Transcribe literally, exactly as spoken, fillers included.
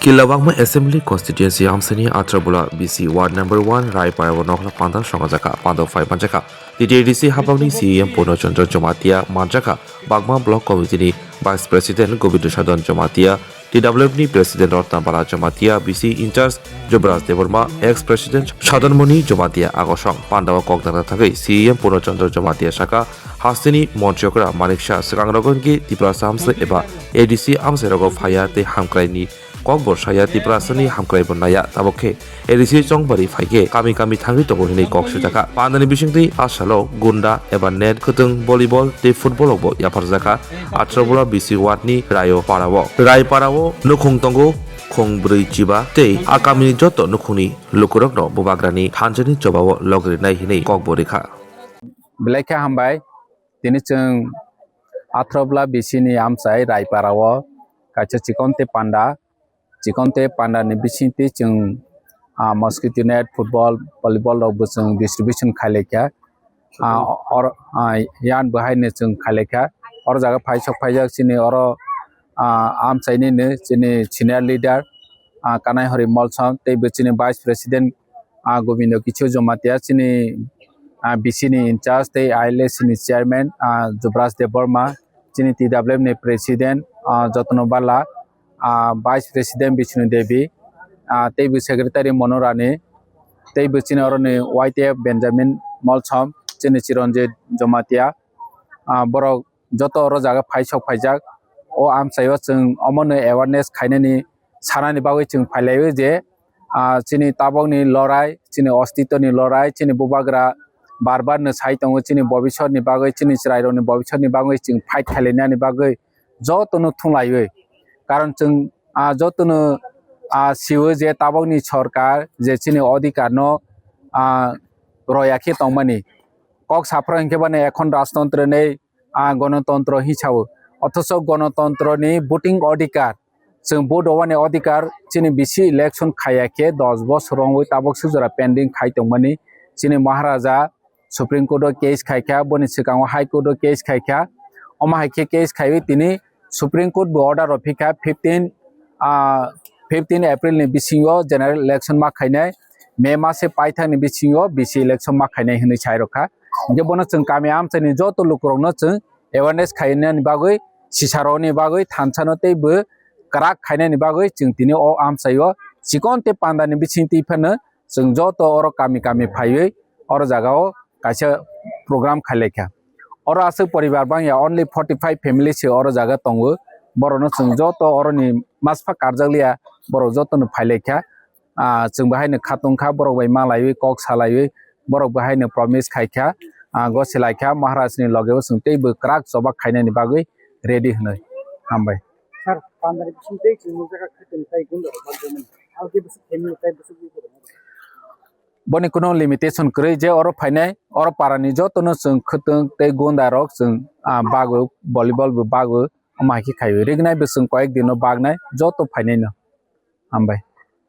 Kilabangma Assembly Constituency amsani Atrabula B C Ward number one Raipara o nokla panda songajaka pando phai manjaka. T T A D C habangni C E M Purno Chandra Jamatia manjaka, Bagma Block Committee ni Vice President Gobindo Sadhan Jamatia, T W F ni President Ratan Bala Jamatia, B C in-charge Jubraj Debbarma, ex President Sadan Moni Jamatia agosong pandao kok dana thagwi C E M Purno Chandra Jamatia saka, hasteni Monchokra Manik Shah swkang rogo hwnkhe Tiprasa amsai eba A D C amsai rogo phaya tei hamkrai ni kokbo saya, Tiprasa ni hamkrai bo naya, tabok khe A D C chongbari phai khe kami kami thangwi tongo hinwi kok sujaka. Pandani bisingtwi a salo gunda eba net, khwtwng, volleyball tei football rokbo yapharjaka Atrabula B C Ward ni Rayo Parao. Rai Parao nukhung tongo khung brwi chiba tei a kamini joto nukhungni lukurokno bubagrani thanjani chobao logrinai hinwi kokbo rikha. Belai khe hambai, tini chwng Atrabula B C ni amchai Rai Parao kaisa chikonte panda, chikonte panda ni bisingtwi chwng, ah, mosquito net, football, volleyball rokbo chwng distribution khailaikha. Ah, or, ah, yan bo haino chwng khailaikha. Oro jaga phai sok phaijak chini oro, ah, amchaini no chini senior leader, ah, Kanai Hori Molsom tei bo chini vice president, ah, Gobindo Kichu Jamatia chini, ah, B C ni in-charge tei I L A C ni chairman, ah, Jubraj Debbarma, chini T W F ni president, ah, Jotno Bala, ah, vice president Bishnu Devi, ah, tei bo secretary Monorani, tei bo chini oroni Y T F Benjamin Molsom, chini Chiranjit Jamatia, ah, borok joto oro jaga phai sok phaijak. O amchaio chwng omono awareness khainani sanani bagwi chwng phailaio je, ah, chini tabokni lorai, chini ostitoni lorai, chini bubagra bar bar no sai tongo, chini bobisotni bagwi, chini chwrairokni bobisotni bagwi chwng fight khailainani bagwi jotono thunglaiwi. Karon chwng, ah, jotono, ah, siwo je tabokni sorkar je chini odhikarno, ah, roya khe tongmani. Kok saphra hinkhe bani ekhon rajtontro nei, ah, gonotontro hinwi sao. Othocho gonotontroni voting odhikar, chwng vote rwani odhikar chini B C election khaiya khe dos bosor wngwi tabok sujora pending khai tongmani. Chini Maharaja Supreme Court o case khaikha, boni swkango High Court o case khaikha. Omo hai khe case khaiwi tini Supreme Court bo order rw phikha fifteen, ah, fifteen April ni bisingo general election ma khainai, May mase paithakni bisingo B C election ma khainai hinwi sai rokha. Hinkhe bono chwng kami amchaini joto lukurokno chwng awareness khainani bagwi, sisarokni bagwi, thansano tei bo kwrak khainani bagwi chwng tini o amchaio chikon tei pandani bisingtwi phano chwng joto oro kami kami phaiwi oro jagao kaisa program khailaikha. Oro aswk poribar bangya, only forty five family se oro jaga tongo. Borokno chwng joto oroni maspa karjakliya, borok jotono phailaikha. Ah, chwng bahaino khatungkha, borok bai malaiwi kok salaiwi, borok bahaino promise khaikha, ah, gosilaikha, Maharajni logeo chwng teibo kwrak chobak khainani bagwi ready hwnwi. Hambai. Sir, pandani bising tei chwng nukjakha khwtwng tei gunda rok bagwi mani. Alke bwswk family tei bwswk bwrwi rok. Boni kuno limitation kwrwi je oro phainai, oro parani jotono chwng khwtwng tei gunda rok chwng, ah, bagwi, volleyball bo bagwi, omo hai khe khaiwi. Rignai bo chwng koyek dino bagnai, joto phainai no. Hambai.